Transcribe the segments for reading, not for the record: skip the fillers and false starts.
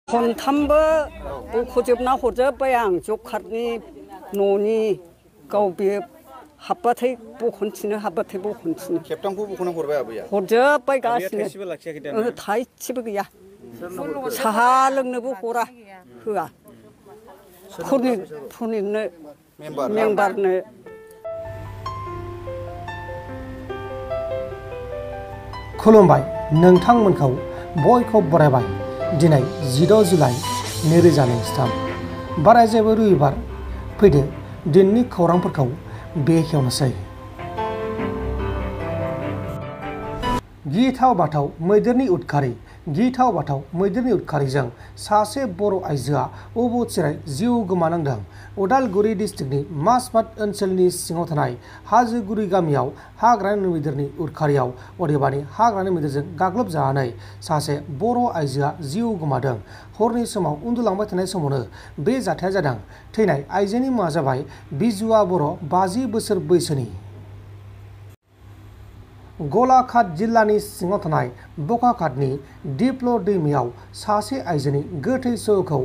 खनथामबो बख'जोबना हरजोब्बाय आं जब कार्डनि न'नि गाव बे हाबबाथाय बख'नथिनो हाबबाथाय बख'नथिनो। खेबथामखौ बख'ना हरबाय आबैया? हरजोब्बाय गासिनो। थाइसेबो लाखियाखै दा? थाइसेबो गैया। साहा लोंनोबो हरा होआ। फुनितनो मेम्बारनो। खुलुमबाय नोंथांमोनखौ बयखौ बरायबाय। दिनै 16 जुलाइ 2023 बाराय जेबो रबिबार। फैदो दिननि खौरांफोरखौ बेखेवनोसै। गिथाव बाथाव मैदेरनि उदखारिजों सासे बर' आइजोआ अबथिरायै जिउ गोमानांदों। उदालगुरि डिस्ट्रिक्टनि माजबाद ओनसोलनि सिङाव थानाय हाजोगुरि गामियाव हाग्रानि मैदेरनि उदखारियाव अदेबानि हाग्रानि मैदेरजों गाग्लोबजानानै सासे बर' आइजोआ जिउ गोमादों। हरनि समाव उन्दुलांबाय थानाय समावनो बे जाथाया जादों। थैनाय आइजोनि मुङा जाबाय बिजुवा बर', 50 बोसोर बैसोनि। गलाघाट जिल्लानि सिङाव थानाय बखाघाटनि दिप्ल दैमायाव सासे आइजोनि गोथै सह'खौ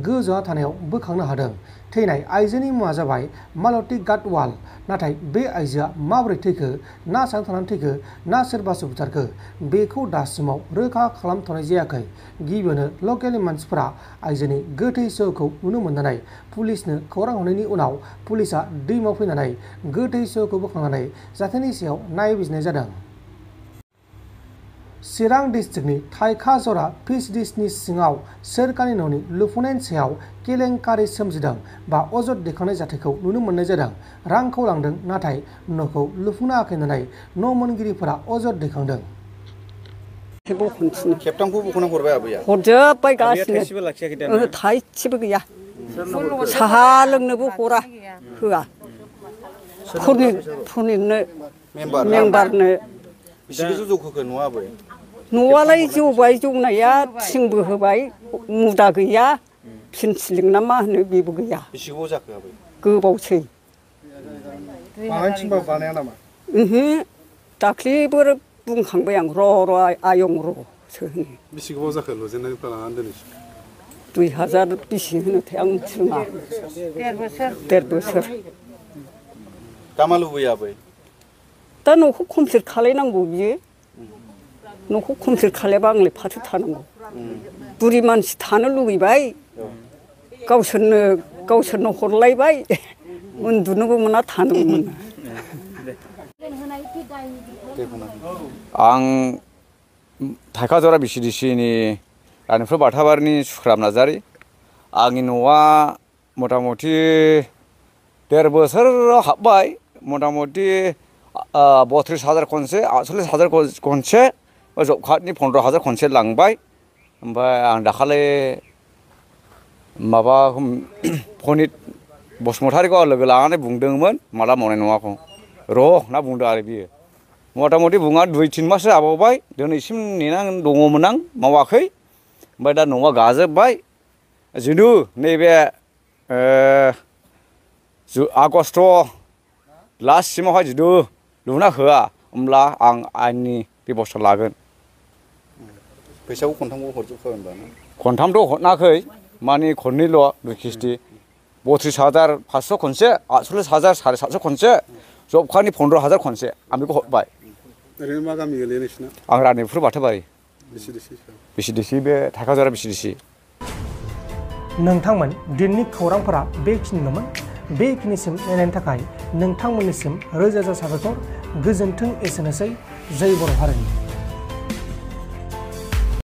गोजावना थानायाव बोखांनो हादों। थैनाय आइजोनि मुङा जाबाय मालती गाटवाल। नाथाय बे आइजोआ माबोरै थैखो, ना सायाव थानानै थैखो, ना सोरबासो बुथारखो, बेखौ दासिमाव रोखा खालामथ'नाय जायाखै। गिबियावनो लकेलनि मानसिफोरा आइजोनि गोथै सह'खौ नुनो मोननानै पुलिसनो खौरां हरनायनि उनाव पुलिसआ दैमायाव फैनानै गोथै सह'खौ बोखांनानै जाथायनि सायाव नायबिजिरनाय जादों। चिरां डिस्ट्रिक्टनि थाइखाजरा फिसारिसनि सिङाव सोरखारनि न'नि लुफुंनायनि सायाव केलेंकारि सोमजिदों बा अजद दैखांनाय जाथायखौ नुनो मोननाय जादों। रांखौ लांदों नाथाय न'खौ लुफुंनो हायाखै होननानै न' मोनगिरिफोरा अजद दैखांदों। खेबथामखौ बख'ना हरबाय आबैया? हरजोब्बाय गासिनो। थाइसेबो लाखियाखै दा? थाइसेबो गैया। साहा लोंनोबो हरा होआ। फुनितनो मेम्बारनो। बेसेबांसो जौखोखो न'आ आबै? न'आलाय जौबाय, जौनाया थिंबो होबाय, मुदा गैया, फिनसिलिं ना मा होनो बेबो गैया। बेसे गोबाव जाखो आबै? गोबावसै। बानायनो थिनबा बानाया नामा? दाख्लिबो बुंखांबाय आं र' आयं र' सो होनो। बेसे गोबाव जाखो लुजेननायनिफ्राय लानानै दिनैसिम? 2000 बेसे होनोथाय आं मिथिरोङा। 1.5 बोसोर। दा मा लुबैयो आबै? दा न'खौ कमप्लिट खालायनांगौ बियो। न'खौ कमप्लिट खालायाबा आंलाय फाथो थानांगौ। बुरि मानसि थानो लुबैबाय, गावसोरनो हरलायबाय, उन्दुनोबो मोना थानोबो मोना। आं थाइखाजरा बिसिडिसिनि रानिपुर बाथाबारिनि सुख्राब नार्जारि। आंनि न'आ मथा मथि 1.5 बोसोर हाबबाय। मथा मथि 32,000 खनसे, 48,000 खनसे, जब कार्डनि 15,000 खनसे लांबाय। ओमफ्राय आं दाखालि माबा पनित बसुमतारिखौ लोगो लानानै बुंदोंमोन माला मावनाय नङाखौ। र' होनना बुंदों आरो बियो। मथा मथि बुङा 2-3 माससो जाबावबाय। दिनैसिम नेनानै दङमोन आं, मावाखै। ओमफ्राय दा न'आ गाजोब्बाय। जिनु नैबे आगष्ट लास्टसिमावहाय जुदि लुना होआ होमब्ला आं आयेननि बेबस्था लागोन। फैसाखौ खनथामखौ हरजोबखाबाय होनबा ना? खनथामथ' हरनाखै, माने खननैल' 2 किस्ति। 32,500 खनसे, 48,000 750 खनसे, जब कार्डनि 15,000 खनसे आं बेखौ हरबाय। ओरैनो मा गामि गोलैयो नोंसिना? आं रानिपुर बाथाबारि। बिसिडिसि बे थाइखाजरा बिसिडिसि। नोंथांमोन दिननि खौरांफोरा बेखिनिल'मोन। बेखिनिसिम नायनायनि थाखाय नोंथांमोननिसिम रोजा रोजा साबायखर। गोजोन्थों एसेनोसै। जय बर' हारिनि।